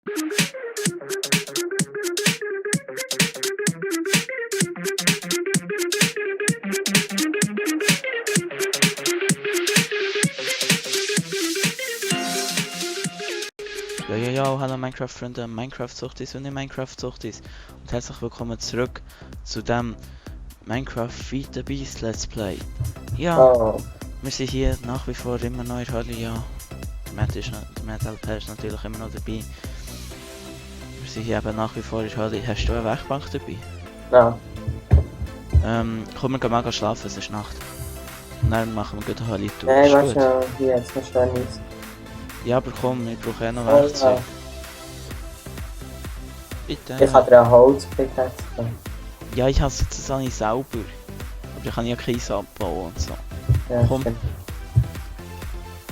Yo, hallo Minecraft-Freunde, Minecraft-Suchtis und nicht Minecraft-Suchtis und herzlich willkommen zurück zu dem Minecraft Feed the Beast Let's Play. Ja, wir sind hier nach wie vor immer noch in Halle, ja. Matt LP ist natürlich immer noch dabei. Wir sind hier eben nach wie vor in Halle. Hast du eine Werkbank dabei? Ja. Komm, wir gehen mal schlafen, es ist Nacht. Und dann machen wir gleich Halle durch. Nein, warte schon, hier, jetzt hast du auch nichts. Ja, aber komm, ich brauche noch Werkzeug. Bitte. Ich habe dir ein Holzpickaxe. Ja, ich habe es jetzt auch nicht sauber. Aber ich kann ja Kies abbauen und so. Ja, Komm. stimmt.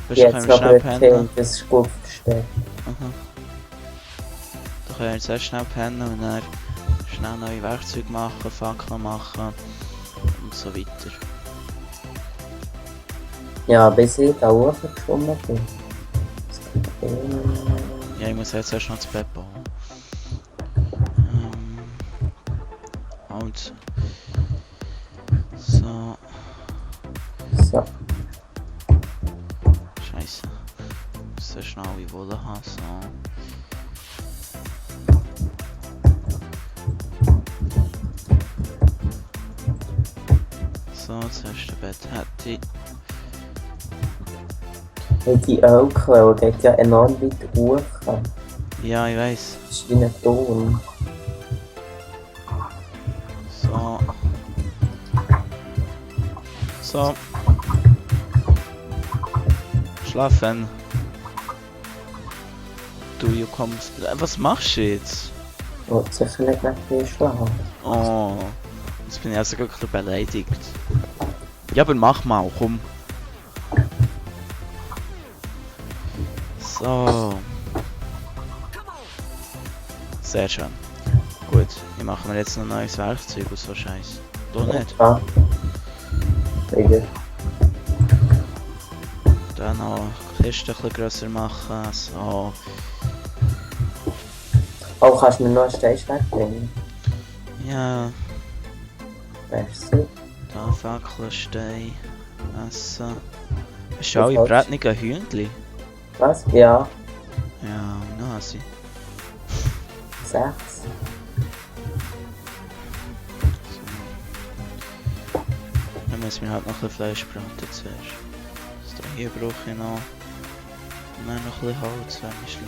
Weißt du, können wir schnell pennen? Das ist gut versteckt. Da können wir jetzt erst schnell pennen und dann schnell neue Werkzeuge machen, Fackeln machen und so weiter. Ja, bis ich da hoch geschwommen bin. Ja, ich muss jetzt erst noch das Bett bauen. Und so. So. Scheiße. Ich muss sehr schnell wie Wolle haben. So, das erste Bett hätte ich. Hey, die Ölquelle geht ja enorm weit hoch. Ja, ich weiß. Das ist wie ein Turm. So. So. Schlafen. Du kommst. Was machst du jetzt? Oh, sicher nicht nach viel schlafen. Oh. Jetzt bin ich also wirklich beleidigt. Ja, aber mach mal, komm. So. Sehr schön. Gut, ich mache mir jetzt noch ein neues Werkzeug aus so Scheiß. Doch nicht. Ja. Wieder. Dann noch die Kiste ein bisschen grösser machen. So. Oh, kannst du mir noch einen Steinschlag bringen? Ja, Merci. da Fackelstein. Essen. Hast du alle brätnigen Hühnchen? Was? Ja. Ja, Nasi. 6. Dann müssen wir halt noch ein bisschen Fleisch braten zuerst. Das hier brauche ich noch. Und dann noch ein bisschen Holz, wenn ich schlecht.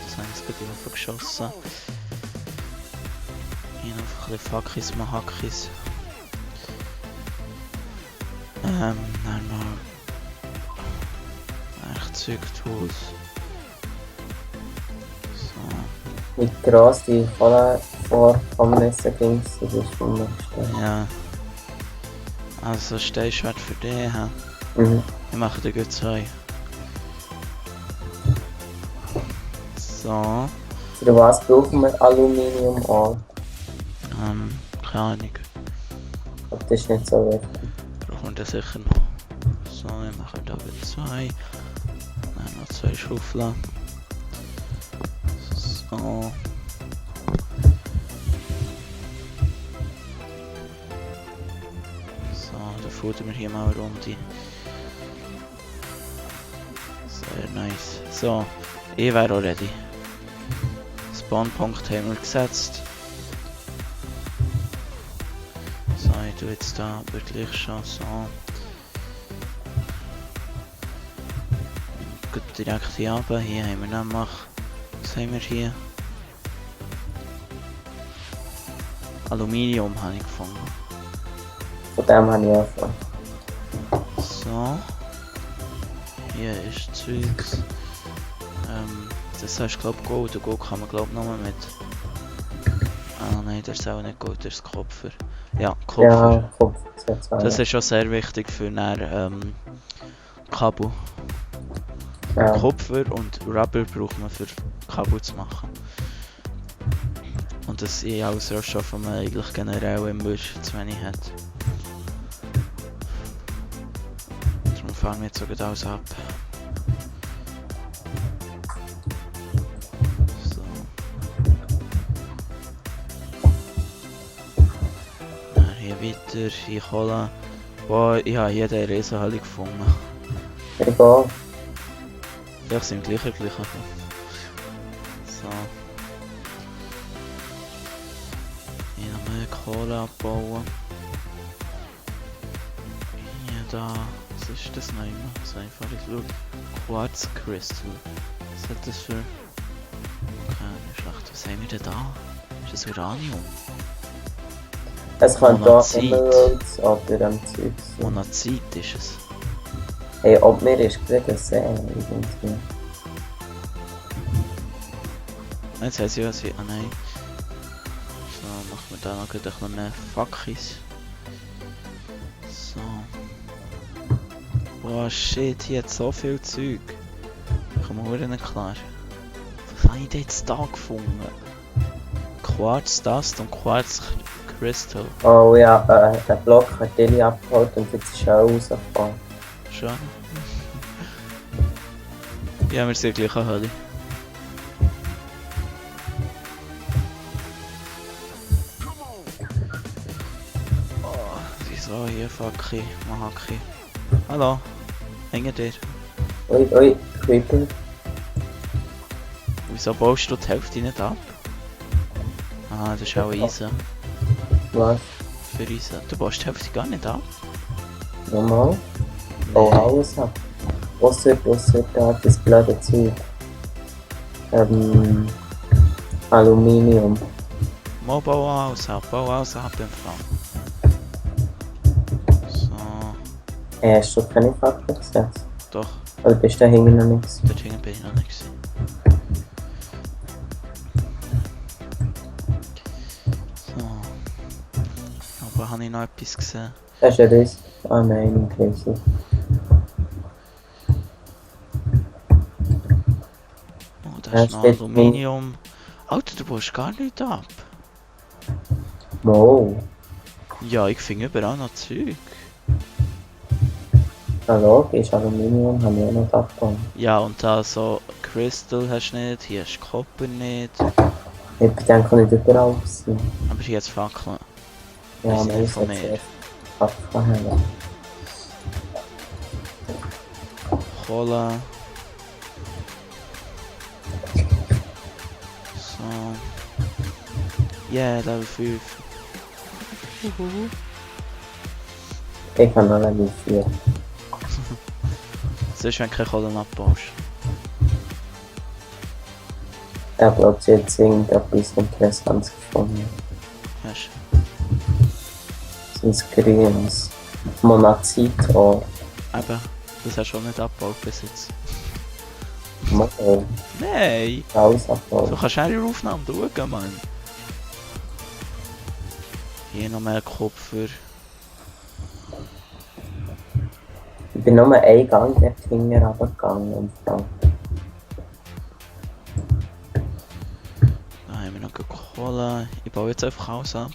Das haben wir jetzt gerade geschossen. Hier noch ein bisschen Fackis, Mahakis. Dann mal Werkzeugtools. So. Wie gross die volle Vorkommnisse ging, das ist wunderschön. Ja. Also Steinschwert für dich, hä? Mhm. Wir machen dir gut 2. So. Für was brauchen wir Aluminium an? Keine Ahnung. Aber das ist nicht so wichtig. Brauchen wir das sicher noch. So, wir machen da wieder 2. Dann noch 2 Schaufeln. So. So, dann futtern wir hier mal eine Runde. Sehr nice. So, ich wäre auch ready. Spawnpunkt haben wir gesetzt. So, ich tue jetzt da wirklich schon so. Gut, direkt hier runter. Hier haben wir nämlich. Was haben wir hier? Aluminium habe ich gefunden. Von dem habe ich angefangen. So. Hier ist Zeugs. Das heißt glaube ich Gold. Gold kann man glaube ich nur mit. Ah nein, das ist auch nicht Gold, das ist Kupfer. Ja, Kupfer. Ja, Kupfer. Das ist schon sehr wichtig für ein Kabel. Ja. Kupfer und Rubber braucht man für Kabel zu machen. Und das ist alles Rohstoff, was man eigentlich generell im Busch zu wenig hat. Darum fahren wir jetzt sogar alles ab. So. Weiter, ich hole... Boah, ich habe hier den Riesenhalle gefunden. Egal. Vielleicht sind wir gleich. So. Hier noch mehr Kohle abbauen. Hier da. Was ist das noch immer? So einfach ich schaue. Quartz Crystal. Was hat das für... Okay, nicht schlecht. Was haben wir denn da? Ist das Uranium? Es kann da Monazit. Emeralds oder dem Zeug sein. Monazit ist es. Hey, ob mir ist gerade ein See irgendwie. Jetzt heißt ja, ah nein. So, machen wir da noch ein bisschen mehr Fuckis. So. Boah, shit, hier hat so viel Zeug. Ich komme mir nicht klar. Was habe ich denn jetzt da gefunden? Quartz Dust und Quartz Crystal. Oh ja, der Block hat den abgeholt und jetzt ist er auch rausgefahren. Schon? Ja, wir sind gleich an Hölle. Oh, wieso hier Fucky, Mahaki? Hallo, hängt dir? Ui, Creeper. Wieso baust du die Hälfte nicht ab? Ah, das ist auch Eisen. Was? Für Eisen. Du baust die Hälfte gar nicht ab? Normal? Oh, alles ab. Ausser da das blöde Zeug. Aluminium. Mal bau alles ab im Fall. So, Hast du keine Faktor gesetzt? doch, Oder bist du da hinten noch nichts? dort hinten bin ich noch nicht gewesen. So. Aber habe ich noch etwas gesehen? Das ist ein Riss. Ah nein, crazy. Oh, da Ja, ist noch steht Aluminium. Alter, du baust gar nicht ab. Mo. Ja, ich finde überall noch Zeug. Na logisch, Aluminium haben wir auch noch abgebaut. Ja, und da so Crystal hast du nicht, hier hast du Copper nicht. Ich denke nicht überall sein. Aber hier jetzt Fackeln. Ja, Das ist nein, nicht ich von hätte mir. zuerst abgehauen. Kohle. So. Yeah, Level 5. Ich habe noch Level 4. Das ist, wenn du keine Kohle abbaust. Ich glaube, sie hat irgendetwas Interessantes gefunden. Hast So ein grünes Monazit-Ohr. du? Eben, das hast du auch nicht abgebaut bis jetzt. Mo. Nein! Alles Du abbauen. kannst auch ihre Aufnahmen schauen, Mann. Hier noch mehr Kupfer. Ich bin nur einen Gang dort hinten runtergegangen und dann. Da haben wir noch Kohle. Ich baue jetzt einfach alles ab.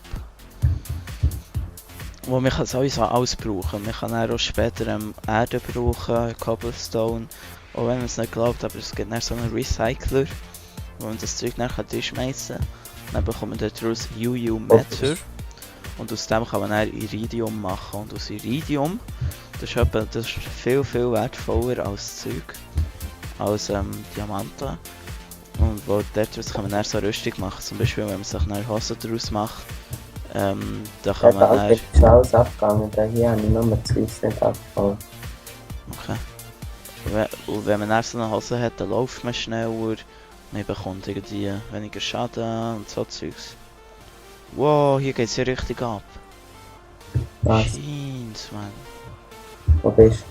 Wo wir sowieso alles brauchen. Wir können dann auch später Erde brauchen, Cobblestone. Auch wenn man es nicht glaubt, aber es gibt dann so einen Recycler, wo man das Zeug dann reinschmeißen kann. Dann bekommt man daraus UU Matter. Und aus dem kann man dann Iridium machen. Und aus Iridium, das ist viel wertvoller als Zeug. Als Diamanten. Und daraus kann man dann so Rüstung machen. Zum Beispiel, wenn man sich eine Hose daraus macht. Da kann man dann... Ich bin alles abgegangen, da hier habe ich nur das Eis nicht abgebaut. Okay. Und wenn man dann so eine Hose hat, dann läuft man schneller. Man bekommt irgendwie weniger Schaden und so Zeugs. Wow, hier geht's ja richtig ab. Was? Scheint, Mann. Wo bist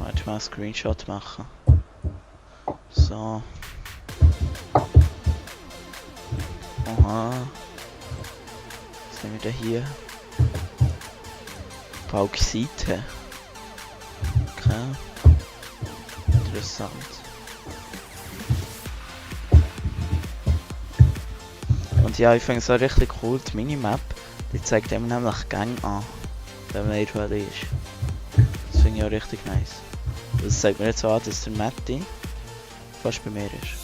Warte mal einen Screenshot machen. So. Aha. Was haben wir denn hier? Bauxite. Okay. Interessant. Und ja, ich finde es auch richtig cool, die Minimap, die zeigt einem nämlich Gang an, wenn man irgendwo ist. Das finde ich auch richtig nice. Das zeigt mir jetzt so an, dass der Matti fast bei mir ist.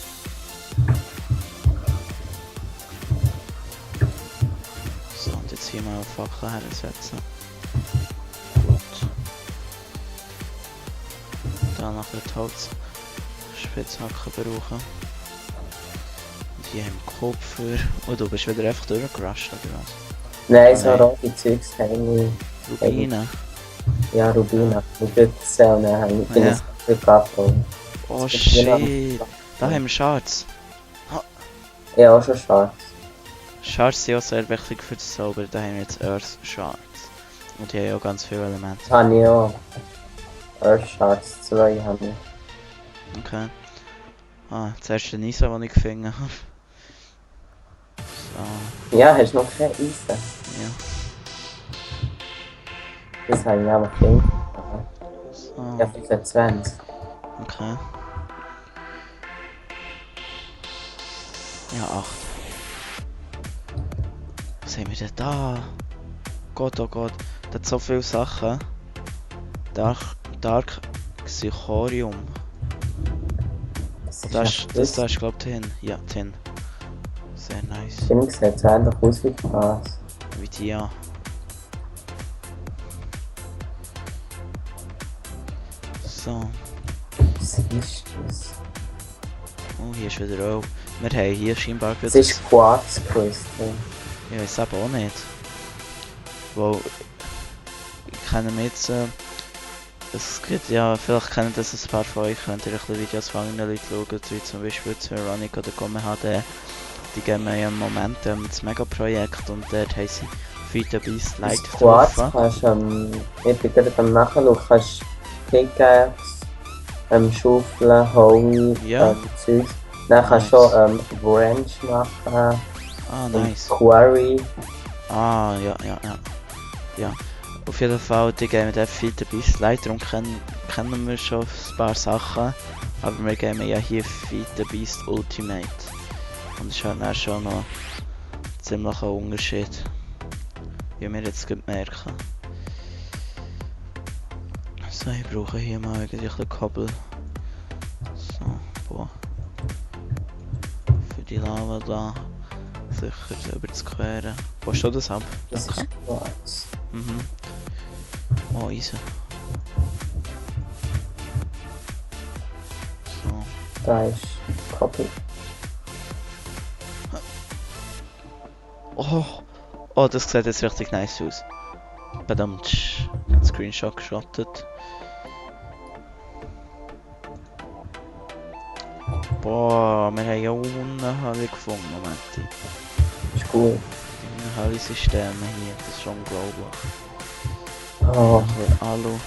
So, und jetzt hier mal eine Fackel hersetzen. Gut. Dann noch die Holzspitzhacke brauchen. Und hier haben wir Kupfer. Oh, du bist wieder einfach durchgerusht, oder was? Nein, so rote Zeugs hängen. Rubine. Ja, Rubine. Und das habe ich bin jetzt abgeholt. Oh shit. Da haben wir Schatz. Ja, auch schon schwarz. Shards sind auch sehr wichtig für das Zauber, da haben wir jetzt Earth Shards. Und die haben ja auch ganz viele Elemente. Das habe ich auch. Earth Shards 2 habe ich. Okay. Ah, zuerst den Isa, den ich gefunden habe. So, Ja, hast du noch keine Eisen? ja. Das habe ich aber gefunden. So, Ja, 25. okay. Ja, 8. Was haben wir denn da? Gott, oh Gott. Da hat so viele Sachen. Dark Psychorium. Das da ist glaube ich Tin. Ja, Tin. Sehr nice. Ich finde, sieht so ähnlich aus wie Glas. Wie die ja. So. Was ist das? Oh, hier ist wieder Öl. Wir haben hier scheinbar Das ist Quartz Crystal. Ich weiß aber auch nicht. Weil ich kenne mich jetzt. Es gibt ja, vielleicht kennen das ein paar von euch, könnt ihr ein bisschen Videos von anderen Leuten schauen, wie zum Beispiel zu Veronica oder Gomme HD. Die geben mir ja im Moment das Megaprojekt und dort haben sie Feed the Beast Light Das Quartz drauf. kannst du, ich bin gerade am Nachschauen, kannst Pickaxe, Schaufeln, Holy, Ja. Zeugs. Dann kannst du Nice. schon Branch machen Ah, und nice. Quarry. Ah, ja. Auf jeden Fall, die geben mir Feed the Beast Light, darum kennen wir schon ein paar Sachen. Aber wir geben ja hier Feed the Beast Ultimate. Und das ist halt dann schon noch ein ziemlicher Unterschied. Wie wir jetzt gerade merken. So, ich brauche hier mal irgendwie ein bisschen Kabel. So, boah. Für die Lava da. Sicher über zu queren. Wo ist das ab? Das Danke. ist Quartz. Mhm. Oh, Eisen. So. Da ist Koppel. Oh, das sieht jetzt richtig nice aus. Verdammt. Screenshot geschottet. Boah, wir haben ja unheimlich gefunden. Moment. Ist gut. Die Unheimlich-Systeme hier, das ist unglaublich. Oh, Ein bisschen Alu.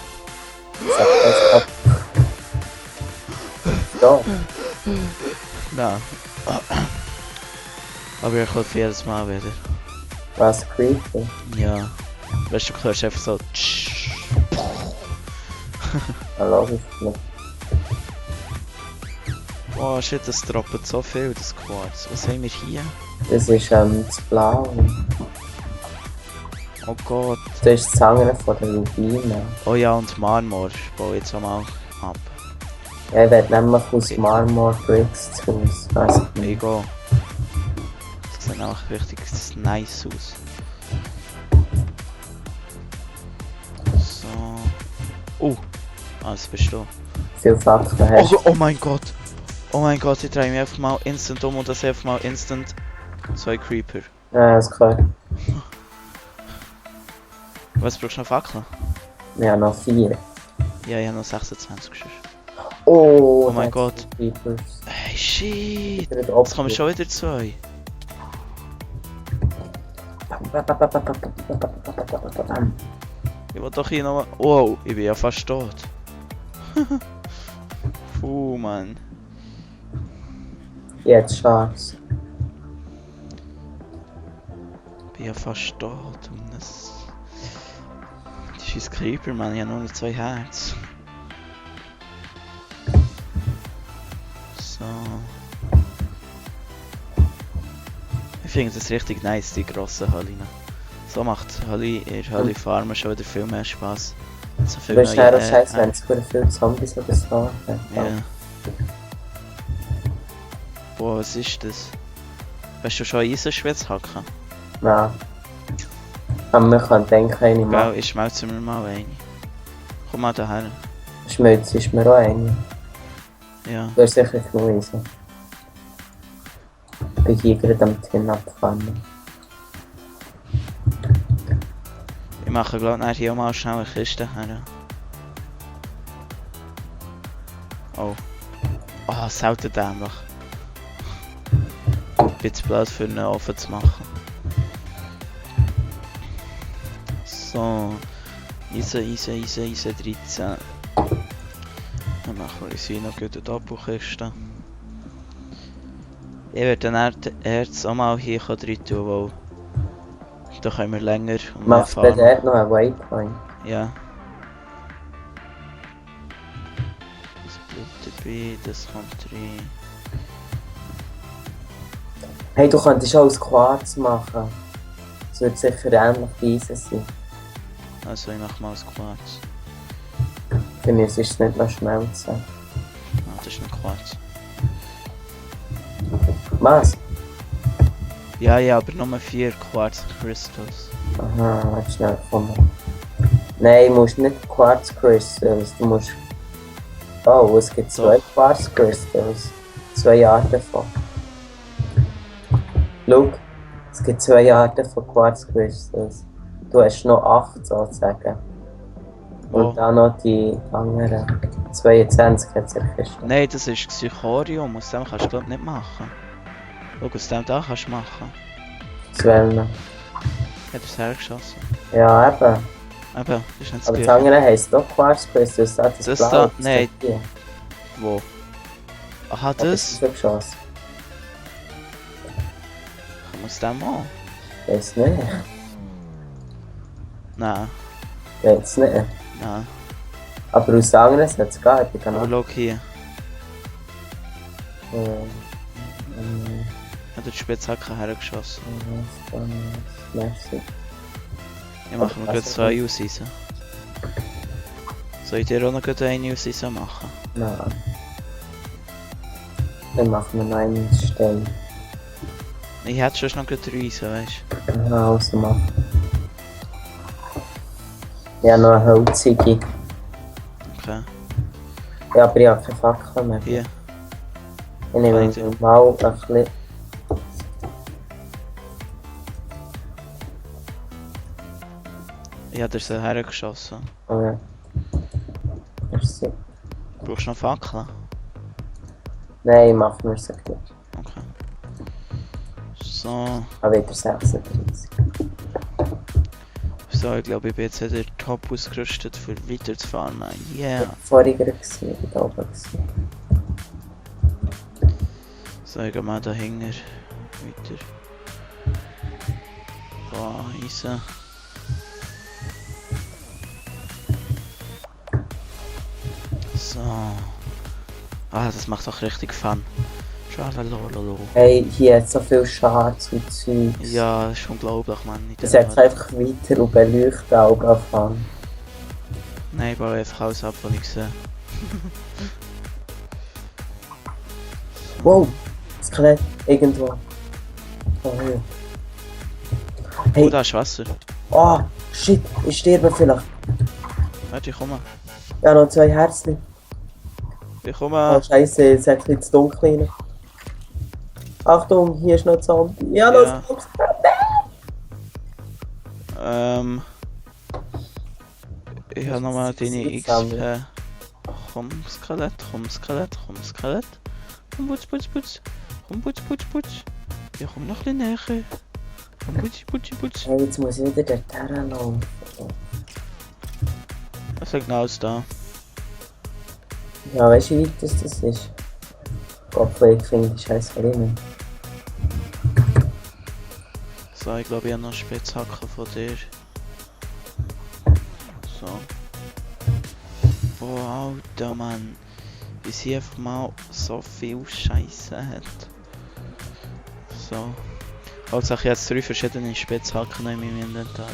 sag das ab. So, Nein. Aber ich komme jedes Mal wieder. was creepy. Ja. Weißt du, du hörst einfach so. Hallo, ich nicht. Oh shit, das droppt so viel, das Quarz. Was haben wir hier? Das ist das Blau. Oh Gott. Das ist das andere von der Rubine. Oh ja, und Marmor. Ich baue jetzt einmal ab. Ja, ich werde nämlich aus Marmor Bricks zu Hause. Weiss ich nicht. Ego. Das sieht nämlich richtig nice aus. So. Oh. Ah, das bist du. Viel Fakten hast. Oh mein Gott. Oh mein Gott, ich drehe mich einfach mal instant um und das einfach mal instant 2 Creeper. Ja, das gehört. Was brauchst du noch Fackeln? Ja, noch 4. Ja, ich habe noch 26 geschossen. Oh mein das Gott. sind Creepers. Hey, shit. Jetzt Jetzt kommen schon wieder 2. Ich will doch hier noch. Wow, ich bin ja fast tot. Puh, Mann. Jetzt schwarz. Ich bin ja fast tot. Und das ist ein Creeper, Mann. Ich habe nur noch 2 Herz. So. Ich finde das richtig nice, die grossen Höhlen. So macht Höhle Farmen schon wieder viel mehr Spaß. So viel Du bist neue, ja das Scheiß, wenn es für viele Zombies oder so hat. Ja. Boah, was ist das? Hast du schon Eisenschwitz hacken? Nein. Aber man kann denken, eine Gell, machen. ich schmelze mir mal eine. Komm mal daher. Schmelz ist mir auch eine. Ja. Du hast sicher genug Eisen. Ich bin hier gerade am Tin abfahren. Ich mache glaube ich hier auch mal schnell eine Kiste her. Oh. Ah, selten dämlich. Ein bisschen Platz für einen Ofen zu machen. So. Eisen 13. Dann machen wir uns hier noch eine Doppelkiste. Ich werde dann Erz auch mal hier rein tun, weil da können wir länger und mehr Machst du bei fahren. dort noch einen Waypoint? Ja. Das bleibt dabei, das kommt rein. Hey, du könntest auch aus Quarz machen. Das wird sicher ähnlich bei Eisen sein. Also ich mache mal das Quarz. Für mich ist es nicht noch schmelzen. Ah, das ist ein Quarz. Was? Ja, ja, aber nur 4 Quarz Crystals. Aha, warte schnell, komm. Nein, du musst nicht Quarz Crystals, du musst... Oh, es gibt Doch. 2 Quarz Crystals. 2 Arten von. Schau, es gibt 2 Arten von Quarz Crystals. Du hast noch 8 sozusagen. Wo? Und dann noch die anderen. 22 hat es in der Kiste. Nein, das ist Psychorium, aus dem kannst du glaub nicht machen. Schau, aus dem da kannst du machen. 12. Hat er es hergeschossen? Ja, eben. Eben, das ist nicht das Aber das Gleiche. andere heisst doch Quarz Crystals. Das Das Blau, da? das Nein. ist hier. Wo? Aha, Aber das? ist geschossen. Kann man aus dem auch? Weiß nicht. Nein, Weiß nicht. nein. Aber aus den anderen hat es gar nicht. Aber schau hier. Ähm, Hat er die Spitzhacke hergeschossen. Merci. Ich mache mir Was gerade ist 2 aus Eisen. Soll ich dir auch noch gerade eine aus Eisen machen? Nein. Dann machen wir noch einen Stein. Ich hätte schon noch gerade 3 Eisen, weißt du? Aha, also machen. Ja, noch eine holzige. Okay. Ja, aber ich habe keine Fackel mehr. Hier. Ich nehme Kann ich dir- mal ein bisschen. Ich habe dir sie hergeschossen. Okay. Merci. Brauchst du noch Fackeln? Nein, machen wir es gleich. Okay. So. Aber wieder 36. So, ich glaube, ich bin jetzt wieder top ausgerüstet für weiterzufahren. Yeah. Vorher gesehen, ich bin da oben gewesen. So, ich gehe mal dahinter. Weiter. Boah, Eisen. So. Ah, das macht doch richtig Fun. Tralalololo. Hey, hier hat so viel Schatz und Zeugs. Ja, das ist unglaublich, Mann. Ich Es denke hat mal- einfach weiter und beleuchtet auch angefangen. Nein, ich baue einfach alles ab, was ich sehe. Wow, Skelett, irgendwo. Oh, hier. Oh, Hey, da ist Wasser. oh, shit, ich sterbe vielleicht. Warte, ich komme. Ja, noch 2 Herzen. Ich Oh, komme. scheiße, es hat ein bisschen zu dunkel rein. Achtung, hier ist noch ein Zombie. Ja, los, Ja. los. Ich habe nochmal deine Sieht XP. Komm, Skelett, komm, Skelett, komm, Skelett. Komm, putz, putz, putz. Komm, putz, putz, putz. Ja, komm noch ein bisschen näher. Komm, putz, putz, putz. Hey, jetzt muss ich wieder der Terra laufen. Was ist genau da? Ja, weißt du, wie weit das ist? Gott, ich finde die scheiß Rinne. So, ich glaube, ich habe noch Spitzhacken von dir. So. Boah, Alter, Mann. Wie sie einfach mal so viel Scheiße hat. So. Hauptsache, ich habe jetzt 3 verschiedene Spitzhacken in meinem Inventar.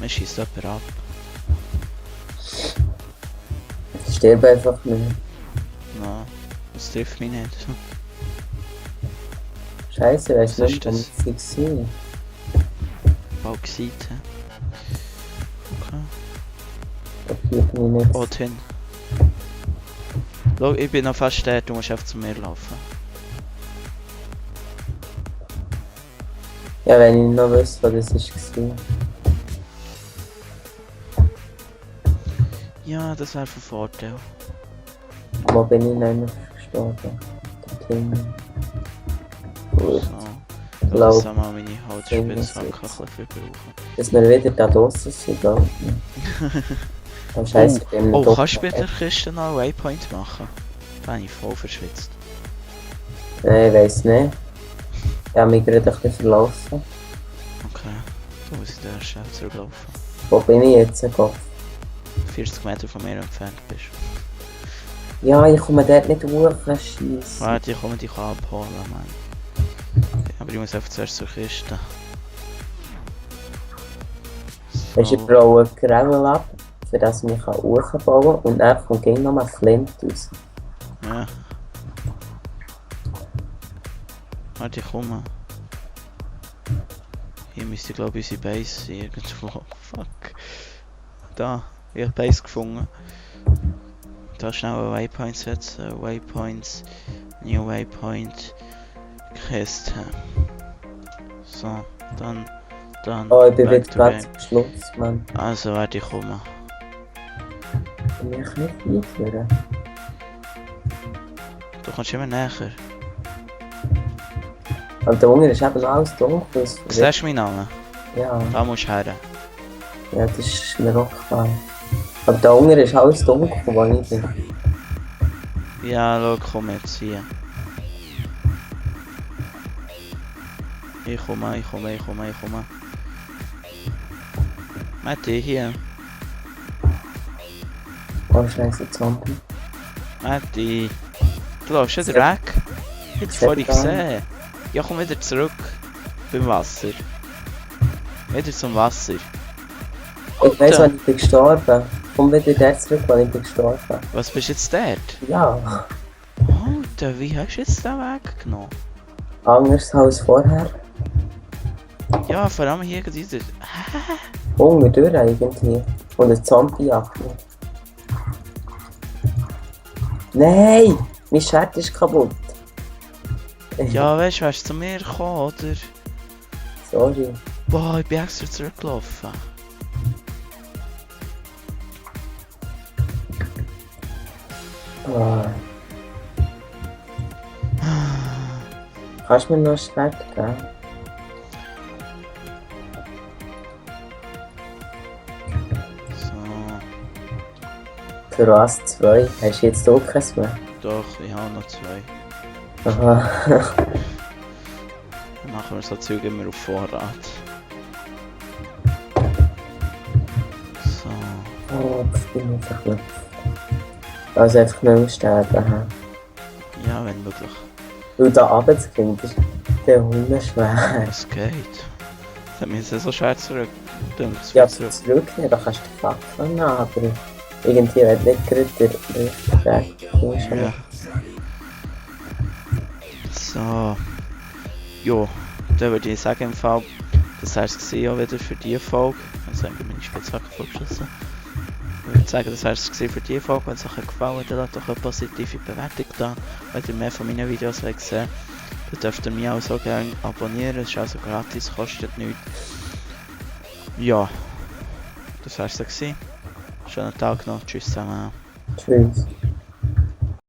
Mir schießt jemand ab. Ich sterbe einfach nicht. Na, das trifft mich nicht. Scheiße, weißt du Was nicht, ist wo wir waren? Bauxite. Okay. Hier bin ich Oh, nicht. hin. Schau, ich bin noch fast dort, du musst einfach zu mir laufen. Ja, wenn ich noch wüsste, was das war. Ja, das wäre von Vorteil. Wo bin ich nicht mehr gestorben? Dorthin. Gut. So. Da Lauf. muss ich mal meine Holzspitzhacke ein Jetzt. bisschen verbrauchen. Dass wir wieder da draussen sind, glaube ich. Oh, Scheiße, ich bin Oh, doch- kannst du bei der Kiste noch einen Waypoint machen? Da bin ich voll verschwitzt. Nein, ich weiss nicht. Ich habe mich gerade ein bisschen verlaufen. Okay. Da muss ich da schnell zurücklaufen. Wo bin ich jetzt, Gott? 40 Meter von mir entfernt bist. Ja, ich komme dort nicht hoch, Scheisse. Warte, ich komme dich abholen, Mann. Aber ich muss einfach zuerst zur Kiste. Weißt du, ich brauche ein Gravel ab, für das ich mich hochbauen kann. Und dann kommt gleich noch mal Flint raus. Ja. Warte, ich komme. Hier müsste, glaube ich, unsere Base sein, irgendwo. Fuck. Da, ich habe Base gefunden. Da schnell einen Waypoint setzen. Waypoints. New Waypoint. Kiste. So, dann. Oh, ich bin back wieder to gerade game. zum Schluss, Mann. Also, warte, ich komme. Ich kann mich nicht einführen. Du kommst immer näher. Und der Hunger ist eben alles dunkel. Siehst du meinen Namen? Ja, Da musst du her. ja, das ist mir auch gefallen. Aber der Hunger ist alles dunkel, wo ich bin. Ja, schau, komm jetzt hier. Ich komme. Matti, hier. Oh, scheiße, Zombie. Matti. Du läufst schon weg. Ich hab dich vorhin gesehen. Ja, komm wieder zurück. Beim Wasser. Wieder zum Wasser. Ich weiss, wann ich bin gestorben. Komm wieder dort zurück, wann ich bin gestorben. Was bist du jetzt dort? Ja, Alter, wie hast du jetzt den Weg genommen? anders als vorher. Ja, vor allem hier dieser. Hunger durch irgendwie. Und ein Zombie-Jacke. Nein! Mein Shirt ist kaputt. Ja, weißt du, wärst du zu mir gekommen, oder? Sorry. Boah, ich bin extra zurückgelaufen. Oh. Kannst du mir noch ein Schwert geben? So, Für was? 2? Hast du jetzt auch keins mehr? doch, ich habe noch 2. Aha. Dann machen wir so Zeug immer auf Vorrat. So, Oh, das bin ich einfach nicht. Also einfach nicht mehr sterben. Hä? ja, wenn möglich. Weil da runterzugehen, das ist der Hund schwer. Es geht. Das hat mich jetzt so schwer zurück. Dünkt Ja, zurück. zurücknehmen, da kannst du die Fackel nehmen, aber irgendwie wird nicht gerade der richtige Weg. Ja. So. Jo, dann würde ich sagen im Fall, das heißt gesehen auch wieder für die Folge. Also haben wir meine Spitzhacke vorgeschossen. Ich würde sagen, das heißt gesehen für die Folge. Wenn es euch gefallen hat, dann lasst doch eine positive Bewertung da. Wenn ihr mehr von meinen Videos wollt sehen, dann dürft ihr mich auch so gerne abonnieren. Es ist also gratis, kostet nichts. Ja, das war's dann gewesen. Schönen Tag noch, tschüss zusammen. Tschüss.